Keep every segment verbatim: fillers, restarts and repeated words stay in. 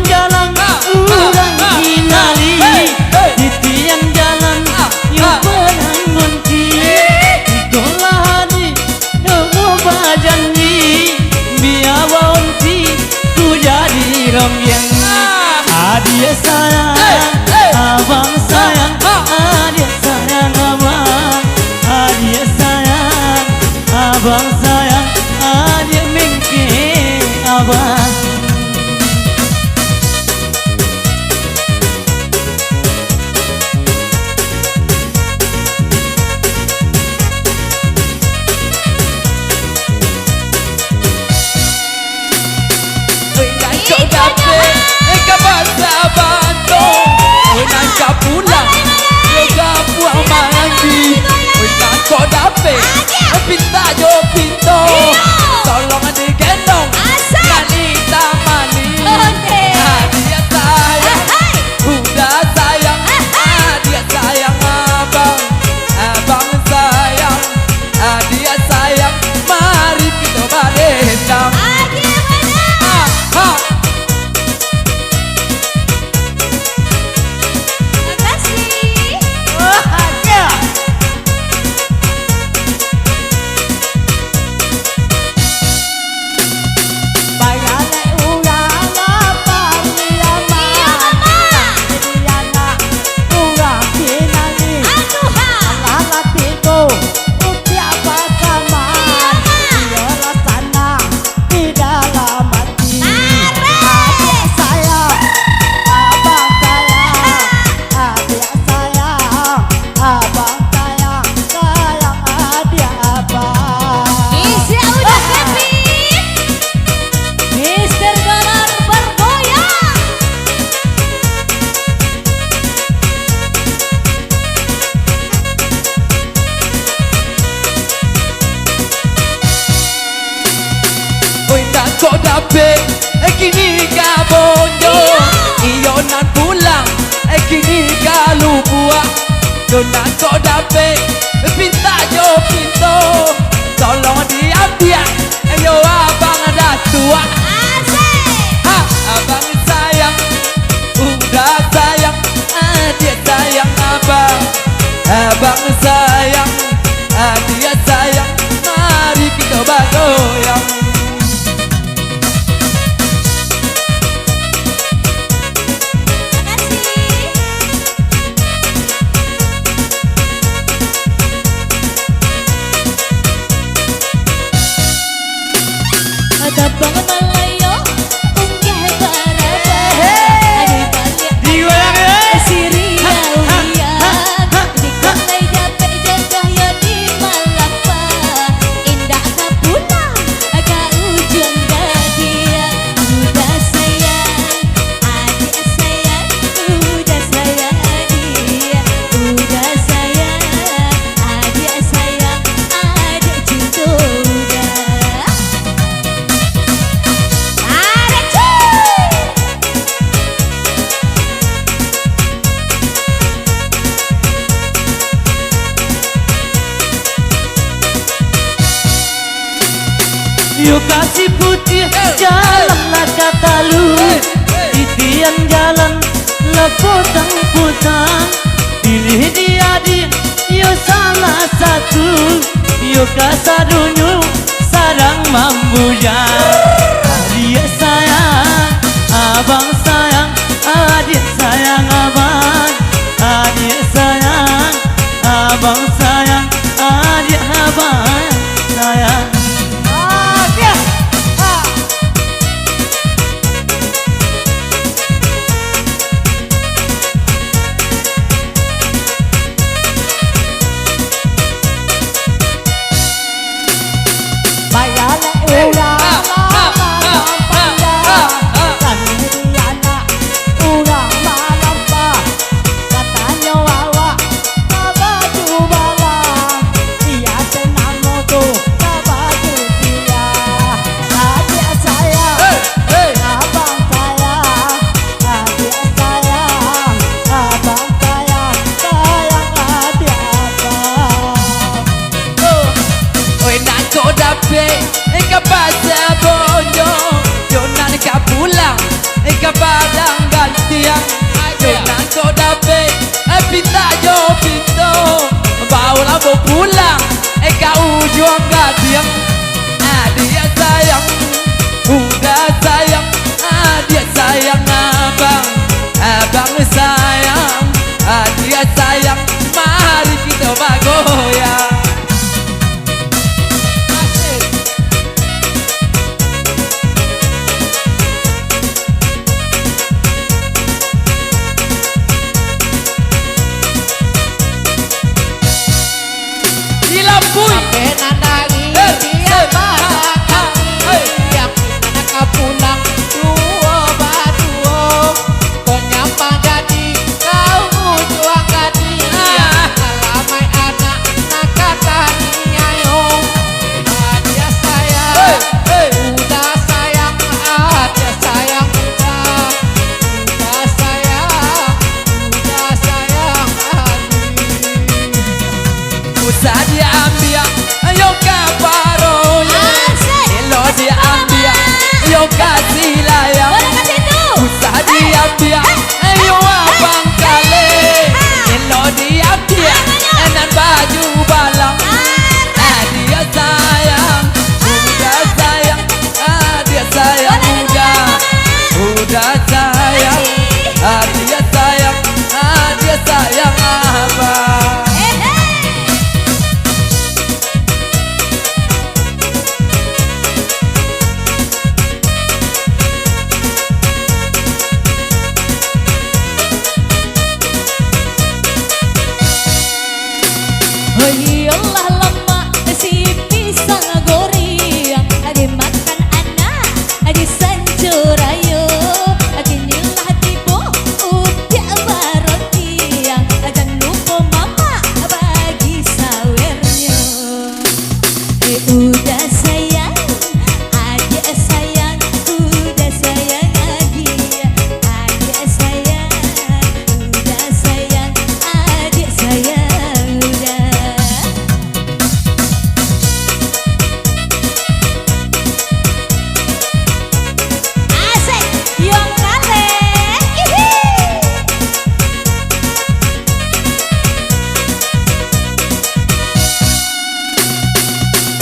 Jalan urang kinali, titian jalan yo palang ngonti. Ikolah di domo bajanji, bia baonti ku jadi ronggeng. Adiak sayang, abang sayang, adiak sayang abang, adiak sayang, abang sayang, adiak mengke abang. Oi, nan kok dapek, eh, ka basa bato. Oi, nan ka pulang, yo ka pulang mandi. Oi, nan kok dapek, eh, pintak jo pinto. Tolong digendong, nak ditamani. Adiak sayang, uda sayang, adiak sayang abang, abang sayang, adiak sayang, mari kito badendang. Ah, ha. Makasih. Wah, ya. Bayalek urang lapar di amah. Iyo, Mama. Di anak urang pinangih. Aduh, ha. Alah, lah tibo, utiak basama. Iyo, Ma. Iyolah sanang di dalam ati. Tarik. Adiak sayang, abang sayang, adiak sayang, abang sayang, sayang adiak abang. Isi udah happy. Mister Dolar bergoyang. Oi, nan kok dapek, eh, kini ka bonjo. Iyo. Iyo, nan pulang, eh, kini ka lubuak. Yo, nan kok dapek, eh, pintak jo pinto. Tolong diambiak, eh, yo, abang datuak. Asik. Ha, abang sayang, uda sayang, adiak sayang abang. Abang sayang, adiak sayang, mari kito bagoyang. Makasih. Ada Bang Malayo, unggah barabah. Ado baliak di goyang, eh. Siriah ulian. Di kondai japek jadah yo di malapa. Indak ka pulang ka ujuang dadia. Uda sayang, adiak sayang, uda sayang adiak. Uda sayang, adiak sayang, adiak cinto uda. Ada cuy. Yo kasih putiah, jalan lah ka talu. Titian jalan lah potang-potang. Pilih di adiak, yo salah satu. Yo kasadonyo sadang mambujang. Adiak sayang, abang sayang, adiak sayang abang. Adiak sayang, abang sayang, adiak abang sayang. Adiak. Bayalek urang malam panjang, kami anak urang malampah. Katanyo awak babaju balang, iyo se namo tu babaju goyang. Asik. Dilampuih. Sampai nan dari Eh, dia eh, pada ha, ha, kami, eh. Yang di mana kau pulang duo baduo. Kau nyampang jadi kau ujuang gadih. Ah. Alamaik anak nan ka taniayo. Adia sayang, Hei, hei. Uda sayang, adia sayang, uda. Uda sayang, uda sayang, adia. Usah diambiak, ayo ka paroyek. Asik. Elok diambiak, ayo ka silayang. Boleh ka situ. Usah diambiak, ayo abang kalek. Elok diambiak, nan baju balang. Adik sayang, uda sayang, adik sayang, uda. Uda sayang, adik sayang, adik sayang, abang. Iyolah lamak si pisang goreng, dimakan anak di sanco rayo. Kini lah tibo upiak barontiang, jan lupo mamak bagi sawernyo. Eh, uda sayang, adik sayang, uda sayang, adik, adik sayang, uda sayang, adik sayang, uda. Asik, yo kalek. Ihi.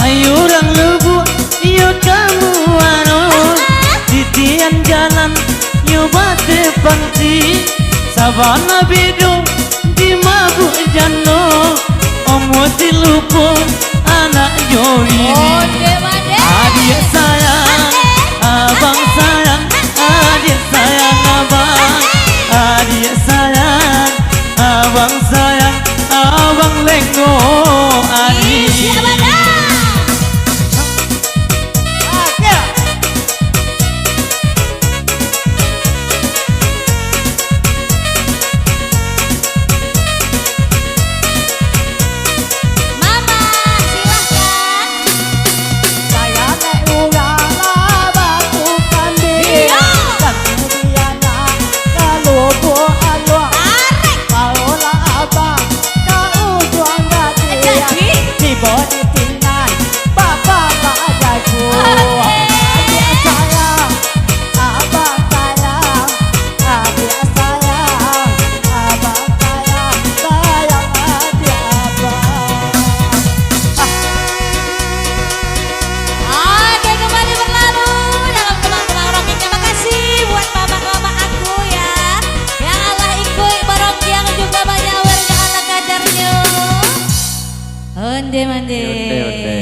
Ayo urang Lubuak, iyo ka Muaro. Titian jalan, iyo bateh panti. Sabana bedo di mabuak jando. Omo ti lupo anak jo bini. Onde mande. Adiak sayang, abang sayang, adiak sayang abang. Adiak sayang, abang sayang, abang lengok adiak. Ih, siap, Abang. Mama, silahkan. Sayo nek urang lah batukang diri. Iyo. Tantu di anak ka Lubuak Aluak. Arek. Baolah abang ka Ujuang Gadih. Jadi. Tibo di sinan, Bapak Pak Jago. Oke. Adiak sayang, abang sayang, adiak sayang, abang sayang, sayang adiak abang. Oke, kembali berlalu dalam Kemang-Kemang Rocking. Terima kasih buat bapak-bapak aku ya, yang alah ikuik barokiang juga banyawer jo ala kadarnyo. Onde mande. Onde, onde.